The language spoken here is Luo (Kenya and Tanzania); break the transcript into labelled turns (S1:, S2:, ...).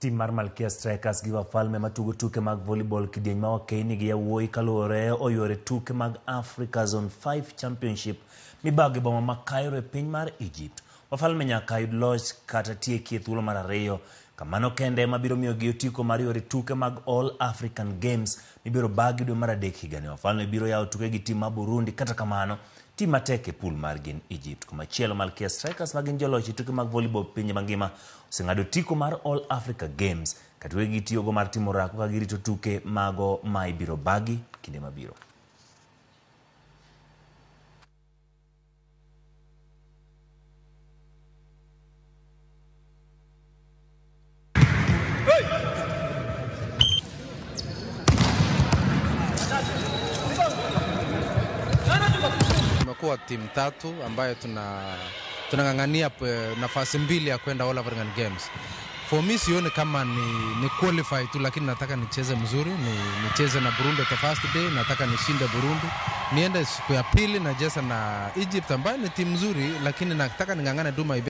S1: Tim mar Malkia Strikers gi Wafalme matugo tuke mag volleyball kidieny ma wakeyni gi yawuoyi kaluwore oyuore tuke mag Africa Zone 5 Championship mibago e boma ma Cairo e piny mar Egypt. Wafalme nyaka yud loch kata tieki e thuolo mar ariyo. Kamano kende ema biro miyogi otiko mar yore tuke mag All African Games mibiro bagi dwe mar adek higani. Wafalme biro yawo tuke gi tim ma Burundi kata kamano tim matek e pool mar gin Egypt. Komachielo Malkia Strikers ma gin joloch e tuke mag volleyball pinje mangima oseng'ado otiko mar All Africa Games ka tukegi gitiyogo mar timo orako ka girito tuke mago ma ibiro bagi kinde mabiro.
S2: Tumekuwa timu tatu ambayo tunang'ang'ania nafasi mbili ya kwenda All African Games. For me sioni kama ni qualify tu, lakini nataka nicheze mzuri, nicheze na Burundi the first day, nataka nishinde Burundi, niende siku ya pili nacheza na Egypt ambayo ni timu nzuri, lakini nataka ning'ang'ane do my best.